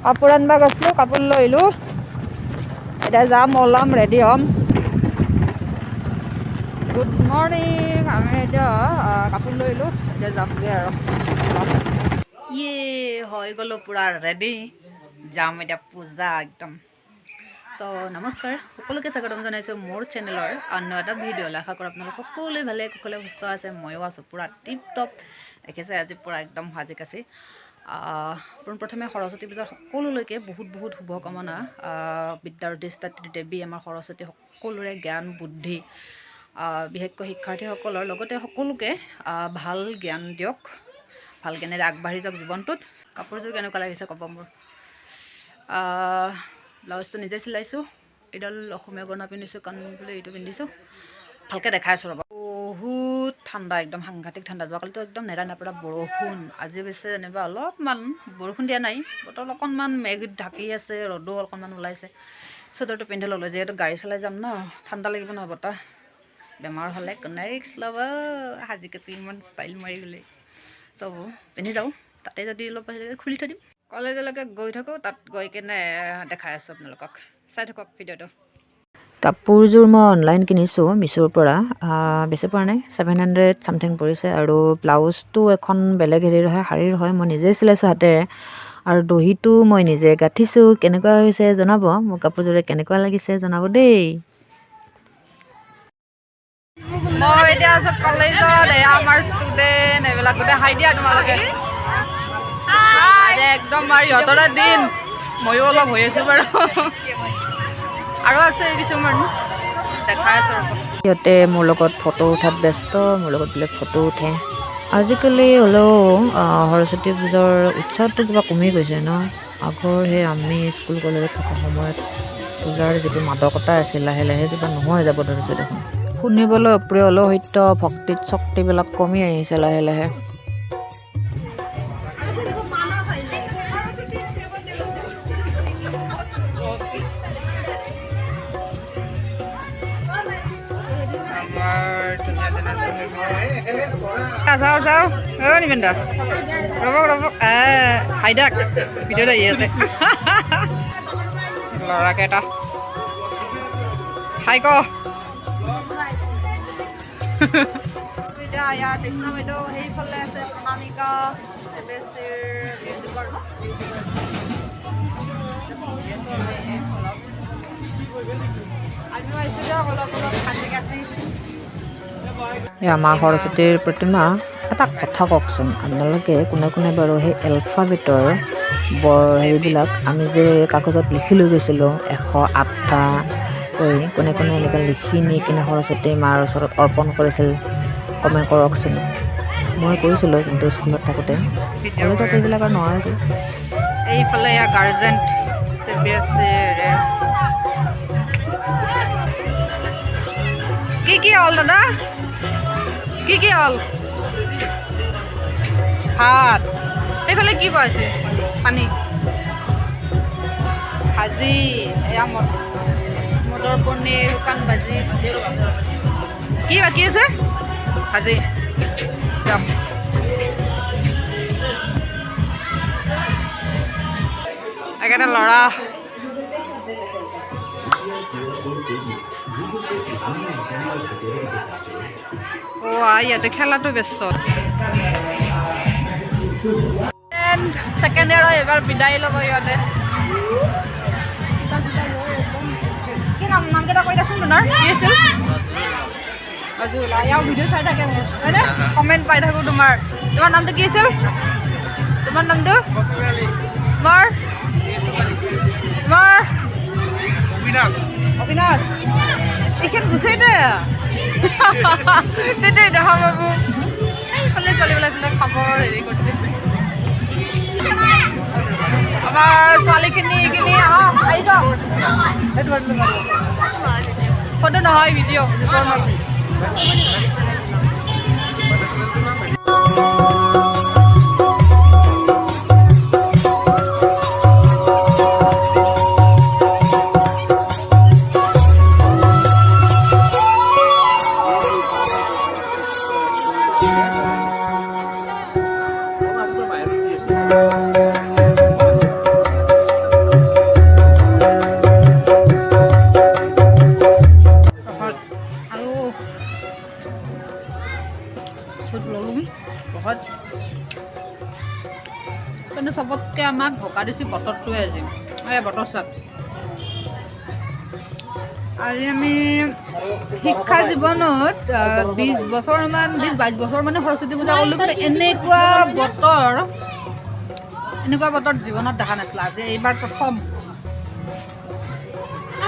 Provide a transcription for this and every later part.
কাপোৰ আনিব গৈছিলোঁ, কাপোৰ লৈ আহিলোঁ। এতিয়া যাম, ওলাম, ৰেডি হ'ম। Good morning. আমি এতিয়া কাপোৰ লৈ আহিলোঁ, এতিয়া যামগৈ আৰু। ইয়ে হৈ গ'লোঁ পূৰা ৰেডি, যাম এতিয়া পূজা একদম। চ' নমস্কাৰ সকলোকে, স্বাগতম জনাইছোঁ মোৰ চেনেলৰ অন্য এটা ভিডিঅ'লৈ। আশা কৰোঁ আপোনালোক সকলোৱে ভালে কুশলে সুস্থ আছে। ময়ো আছোঁ পূৰা টিপ টপ। দেখিছে, আজি পূৰা একদম সাজি কাচি। পোনপ্ৰথমে সৰস্বতী পূজাৰ সকলোলৈকে বহুত বহুত শুভকামনা। বিদ্যাৰ অধিষ্ঠাত্ৰী দেৱী আমাৰ সৰস্বতী সকলোৰে জ্ঞান বুদ্ধি, বিশেষকৈ শিক্ষাৰ্থীসকলৰ লগতে সকলোকে ভাল জ্ঞান দিয়ক, ভাল জ্ঞানেৰে আগবাঢ়ি যাওক জীৱনটোত। কাপোৰযোৰ কেনেকুৱা লাগিছে ক'ব। মোৰ ব্লাউজটো নিজে চিলাইছোঁ। এইডাল অসমীয়া গহনা পিন্ধিছোঁ, কাণ বোলে এইটো পিন্ধিছোঁ। ভালকৈ দেখাই আছোঁ ৰ'ব। বহুত ঠাণ্ডা, একদম সাংঘাতিক ঠাণ্ডা। যোৱাকালিতো একদম নেৰা নেপেৰা বৰষুণ। আজি অৱশ্যে যেনিবা অলপমান বৰষুণ দিয়া নাই, বতৰ অকণমান মেঘ ঢাকি আছে, ৰ'দো অকণমান ওলাইছে। চুৱেটাৰটো পিন্ধি ল'লোঁ, যিহেতু গাড়ী চলাই যাম ন, ঠাণ্ডা লাগিব ন, বতাহ। বেমাৰ হ'লে কোনে ৰিক্স ল'ব? সাজি কাচি ইমান ষ্টাইল মাৰি গ'লে। চ' পিন্ধি যাওঁ, তাতে যদি অলপ খুলি থৈ দিম। কলেজলৈকে গৈ থাকোঁ, তাত গৈ কেনে দেখাই আছোঁ আপোনালোকক। চাই থাকক ভিডিঅ'টো। কাপোৰযোৰ মই অনলাইন কিনিছোঁ মিছোৰ পৰা। বেছি পৰা নাই, 700 ছামথিং পৰিছে। আৰু ব্লাউজটো এখন বেলেগ হেৰিৰ হয়, শাৰীৰ হয়, মই নিজে চিলাইছোঁ হাতেৰে। আৰু দহিটো মই নিজে গাঁঠিছোঁ। কেনেকুৱা হৈছে জনাব। মোৰ কাপোৰযোৰে কেনেকুৱা লাগিছে জনাব দেই। মই এতিয়া আছোঁ কলেজত। এয়া আমাৰ ষ্টুডেণ্ট এইবিলাক গোটেই। হাই দিয়া তোমালোকে। আজি একদম আৰু ইহঁতৰে দিন। ময়ো অলপ হৈ আছোঁ বাৰু, আৰু আছে কিছুমান, দেখাই আছোঁ ৰ'ব। সিহঁতে মোৰ লগত ফটো উঠাত ব্যস্ত, মোৰ লগত বোলে ফটো উঠে। আজিকালি হ'লেও সৰস্বতী পূজাৰ উৎসাহটো কিবা কমি গৈছে ন? আগৰ সেই আমি স্কুল কলেজত থকা সময়ত পূজাৰ যিটো মাদকতা আছিল, লাহে লাহে কিবা নোহোৱা হৈ যাব ধৰিছে দেখোন। শুনিবলৈ অপ্ৰিয় হ'লেও সত্য, ভক্তিত শক্তিবিলাক কমি আহিছে লাহে লাহে। চাওঁ চাওঁ, অ' নিবেন্দা, ৰ'ব ৰ'ব, হাই দিয়ক, ভিডিঅ'ত আহি আছে ল'ৰাকেইটা। হাই ক। এতিয়া ইয়াৰ কৃষ্ণ বাইদেউ, সেইফালে আছে প্ৰণামিকা, এ মিউজিকৰ ন। আমিও আহিছোঁ দিয়ক অলপ অলপ সাজি কাচি। এয়া মা সৰস্বতীৰ প্ৰতিমা। এটা কথা কওকচোন, আপোনালোকে কোনে কোনে বাৰু সেই এলফাবেটৰ বৰ হেৰিবিলাক আমি যে কাগজত লিখি লৈ গৈছিলোঁ 108টা কৰি, কোনে কোনে এনেকৈ লিখি নি কিনে সৰস্বতী মাৰ ওচৰত অৰ্পণ কৰিছিল, কমেণ্ট কৰকচোন। মই কৰিছিলোঁ কিন্তু স্কুলত থাকোঁতে। কলেজত এইবিলাক আৰু নহয়। এইফালে এয়া গাৰ্জেন চি বি এছ চিৰ। কি কি হ'ল দাদা? কি কি হ'ল? ভাত। সেইফালে কি পাইছে? পানী, ভাজি। এয়া মটৰ পনীৰ, শুকান ভাজি। কি বাকী আছে? ভাজি। দিয়ক। একেটা ল'ৰা। অ' ইয়াতে খেলাটো ব্যস্ত। ছেকেণ্ড ইয়াৰৰ এইবাৰ বিদায় ল'ব ইহঁতে। কি নাম, নামকেইটা কৈ দেচোন তোমাৰ। কি আছিল? নজৰুল। ইয়াও ভিডিঅ' চাই থাকে মোৰ, হয়নে? কমেণ্ট পাই থাকোঁ তোমাৰ। তোমাৰ নামটো কি আছিল? তোমাৰ নামটো? তোমাৰ তোমাৰ অবিনাশ। এইখন গুচাই দে, তেতিয়া দেখা পাব। এইফালে ছোৱালীবিলাক এইফালে খাবৰ হেৰি কৰি দিছে। আমাৰ ছোৱালীখিনি এইখিনি। আহা, আহি যাওক। ফটো নহয়, ভিডিঅ'। বহুত। কিন্তু চবতকৈ আমাক ধোকা দিছে বতৰটোৱে আজি। এই বতৰ চাক। আজি আমি শিক্ষা জীৱনত 20 বছৰমান, 20-22 বছৰ মানে সৰস্বতী পূজা কৰিলোঁ, কিন্তু এনেকুৱা বতৰ জীৱনত দেখা নাছিলোঁ। আজি এইবাৰ প্ৰথম।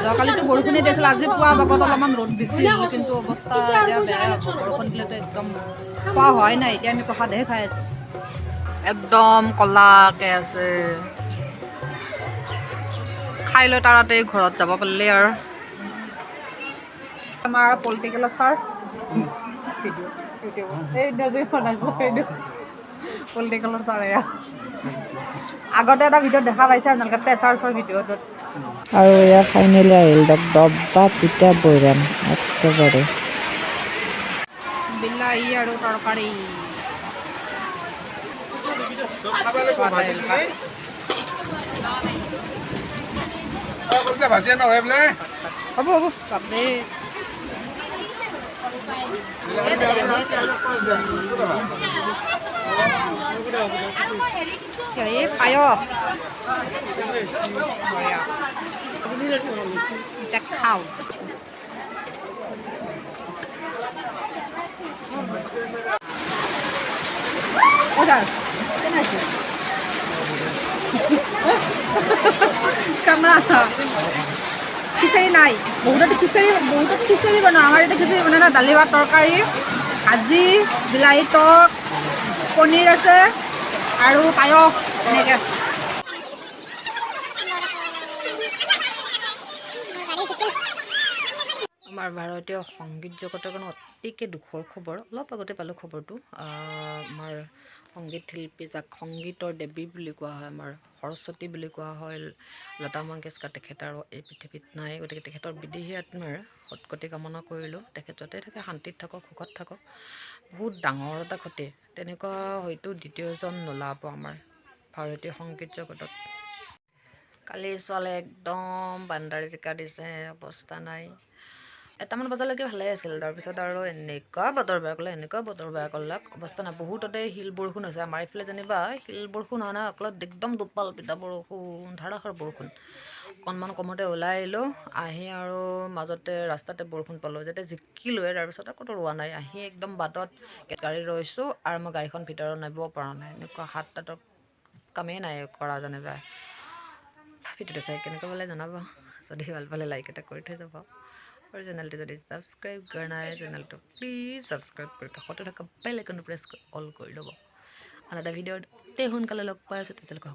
যোৱাকালিতো বৰষুণে দিছিল, আজি পুৱা ভাগত অলপমান ৰ'দ দিছিল, কিন্তু অৱস্থা এতিয়া বেয়া হ'ব। বৰষুণ দিলেতো একদম খোৱা হোৱাই নাই। এতিয়া আমি প্ৰসাদহে খাই আছোঁ। একদম ক'লাকে আছে। খাই লৈ তাৰাতে ঘৰত যাব পাৰিলে। আৰু আমাৰ পলিটিকেলৰ ছাৰ, ভিডিঅ' সেইদিনা যে বনাইছিলোঁ, সেইটো পলিটিকেলৰ ছাৰ। এয়া আগতে এটা ভিডিঅ'ত দেখা পাইছে আপোনালোকে, প্ৰেছাৰছৰ ভিডিঅ'টোত। আৰু এয়া ফাইনেলি আহিল দবা পিটা বৈৰাম একেবাৰে। বিলাহী আৰু তৰকাৰী। ভাজি নহয় বোলে। হ'ব হ'ব, বাপৰে। এই পায়স বঢ়িয়া। এতিয়া খাওঁ। কেনে আছে কামৰা? খিচাৰি নাই। বহুতত খিচাৰি, বহুতত খিচাৰি বনাওঁ। আমাৰ ইয়াতে খিচাৰি বনাই না। দালি ভাত, তৰকাৰী, ভাজি, বিলাহী টক, পনীৰ আছে আৰু পায়স এনেকৈ। আমাৰ ভাৰতীয় সংগীত জগতৰ কাৰণে অতিকে দুখৰ খবৰ। অলপ আগতে পালোঁ খবৰটো। আমাৰ সংগীত শিল্পী, যাক সংগীতৰ দেৱী বুলি কোৱা হয়, আমাৰ সৰস্বতী বুলি কোৱা হয়, লতা মংগেশকাৰ, তেখেত আৰু এই পৃথিৱীত নাই। গতিকে তেখেতৰ বিদেহী আত্মাৰ সৎগতি কামনা কৰিলোঁ। তেখেত য'তে থাকে শান্তিত থাকক, সুখত থাকক। বহুত ডাঙৰ এটা ক্ষতি। তেনেকুৱা হয়তো দ্বিতীয়জন নোলাব আমাৰ ভাৰতীয় সংগীত জগতত। কালি ছোৱালীয়ে একদম বান্দাৰ জিকা দিছে, অৱস্থা নাই। এটামান বজালৈকে ভালেই আছিল, তাৰপিছত আৰু এনেকুৱা বতৰ বেয়া কৰিলে, এনেকুৱা বতৰ বেয়া কৰিলে, অৱস্থা নাই। বহুততে শিল বৰষুণ হৈছে। আমাৰ এইফালে যেনিবা শিল বৰষুণ হোৱা নাই, অকল একদম দোপাল পিটা বৰষুণ, ধাৰাসাৰ বৰষুণ। অকণমান কমতে ওলাই আহিলোঁ, আহি আৰু মাজতে ৰাস্তাতে বৰষুণ পালোঁ। যেতিয়া জিকিলোৱে, তাৰপিছত আৰু ক'তো ৰোৱা নাই। আহি একদম বাটত গাড়ী ৰৈছোঁ আৰু মই গাড়ীখন ভিতৰত নামিব পৰা নাই। এনেকুৱা হাত তাতৰ কামেই নাই কৰা যেনিবা। ভিডিঅ'টো চাই কেনেকুৱা পালে জনাব। যদি ভাল পালে লাইক এটা কৰি থৈ যাব আৰু চেনেলটো যদি ছাবস্ক্ৰাইব কৰা নাই, চেনেলটো প্লিজ ছাবস্ক্ৰাইব কৰি কাষতে থকা বেল আইকনটো প্ৰেছ কৰি অল কৰি ল'ব। আন এটা ভিডিঅ'ত অতি সোনকালে লগ পাই আছোঁ। তেতিয়ালৈকে